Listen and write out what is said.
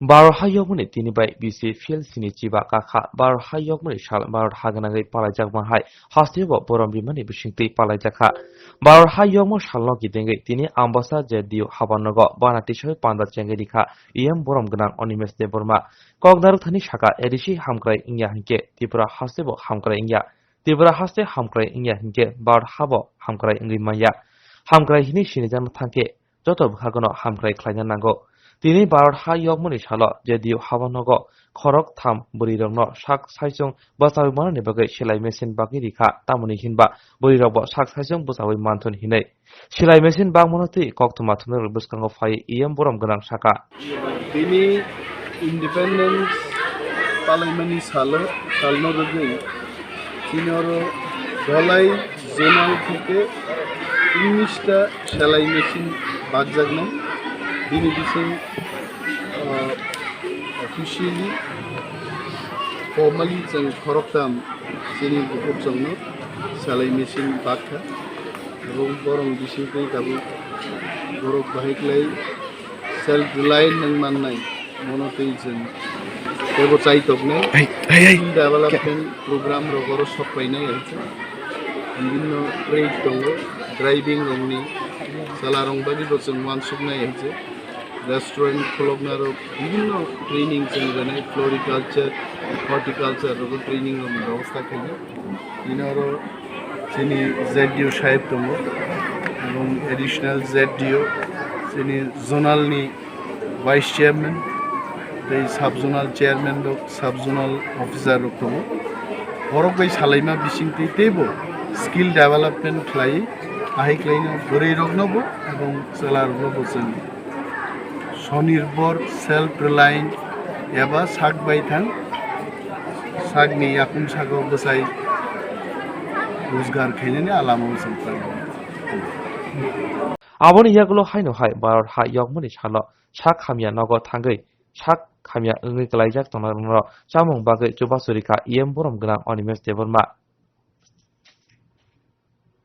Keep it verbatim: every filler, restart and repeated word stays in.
Bharat ha yokmani tini bai B C P L C ni chiba kakha. Bharat ha yokmani sal Bharat ha gwnangwi palaijakma hai hasteo bo borom rimani bisingtwi palaijakha. Bharat ha yokmo salno kidengwi tini Ambasa J D U habanogo bana tisoi panda chengwi rikha E M borom gwnang Animesh Debbarma. Koknarwk thani saka A D C hamkrai wngya hinkhe Tripura hasteo hamkrai wngya. Tripura haste hamkrai wngya hinkhe Bharat habo hamkrai wngwi manya. Hamkrai hinwi sinijakna thangkhe joto bwkhagono hamkrai khlaina nango. Tini Bharat ha yokmani salo J D U habanogo khorok tham bwrwirokno sak saichung bwchaui manani bagwi silai machine bagwi rikha, tamoni hinba bwrwirokbo sak saichung bwchaui manthun hinwi. Silai machine bagmano twi koktwma thumnairok bwskango phai E M borom gwnang saka. Tini independence palaimani salo, salno rwgwi chini oro Dholai zonal theke unnish ta selai machine bakjaknai. Bini bising, ah, officially, formally chwng khoroktham chini bukhukchongno selai machine bakha. Ebong borok bisingtwi tabuk borok bahai khlai self reliant wng mannai, mono twi chwng teibo chai toknai. Hey, hey, hey. Skill development program rok oro sok painai hai khe. Bibhinno trade tongo, driving rokni chwla rok bagwi bo chwng uansuknai hai khe. Restaurant khulokna rok, bibhinno training chwng rwnai, floriculture, horticulture rogo training rokni bebosta khainai. Bini oro chini Z D O sahib tongo, ebong additional Z D O, chini zonal ni vice chairman, tei sub zonal chairman rok, sub zonal officer rok tongo. Borok bai salaima bisingtwi teibo skill development khlai, ahai khlaino bwrwi rokno bo ebong chwla rokno bo chwng Swanirbhar, self reliant eba sak baithang, sakni yakung sago bwsai rojgar khainani alama wngkha. Aboni yagulo haino hai Bharat ha yokmani salo sak hamya nogo thangwi sak hamya wngwi kwlaijak tongnai rokno chamung bagwi chubachu rikha E M borom gwnang Animesh Debbarma.